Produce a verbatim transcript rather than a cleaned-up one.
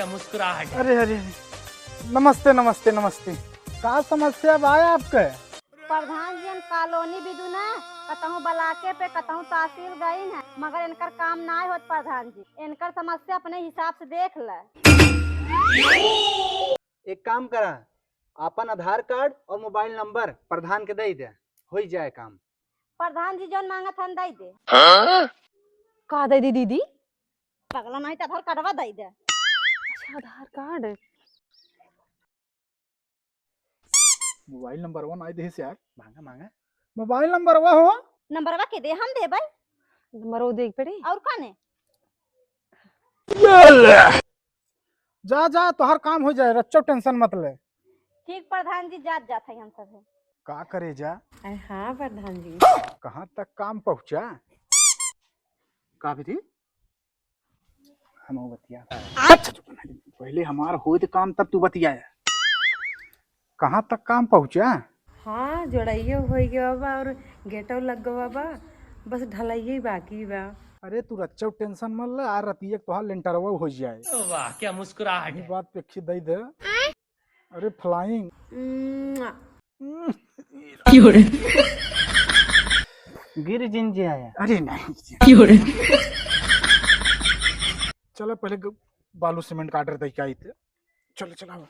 मुस्कुराहट है। अरे, अरे, अरे। नमस्ते, नमस्ते, नमस्ते। का समस्या बा आपके? प्रधान जी, हम कॉलोनी बिदु ना, कतहूँ ब्लॉके पे, कतहूँ तहसील गइन है, मगर इनकर काम नाहीं होत प्रधान जी। इनकर समस्या अपने हिसाब से देख ले। एक काम करा, आपन आधार कार्ड और मोबाइल नंबर प्रधान के दइ दे, होइ जाए काम। प्रधान जी जौन माँगत हन दइ दे। हाँ? का दइ दी दीदी? पगला नाहीं त आधार कार्डवा दइ दे। अच्छा, आधार कार्ड। मोबाइल नंबरवा नाहीं देहिस यार। माँगा, माँगा। मोबाइल नंबरवा हो? नंबरवा के दे, हम देबै। नंबरवा देख पड़े। और कौन है? जा, जा, तोहार काम होइ जाए, रच्चो टेंशन मत ले। ठीक प्रधान जी, जात जात है हम सब है। का करे जा? अरे हाँ प्रधान जी। कहाँ तक काम पहुँचा? का विधि? हम बतिया। अच्छा, चुप, पहले हमार होइत काम तब तू बतिया। कहाँ तक काम पहुँचा? हाँ, जोड़ाइयो होइ गवा बा और गेटो लग गवा बा, बस ढलइये बाकी बा। अरे तू रच्चो टेंशन मत ले, आ रतिया के तोहार लेंटरवा होइ जाए। वाह, क्या मुस्कुराहट है। बात पे अखी दइ दे। अरे फ्लाइंग। मुआ। गिर जिन जे आया। अरे नहीं। चलो पहले ग-, बालू सीमेंट का ऑर्डर दे के आई थे। चलो चलो।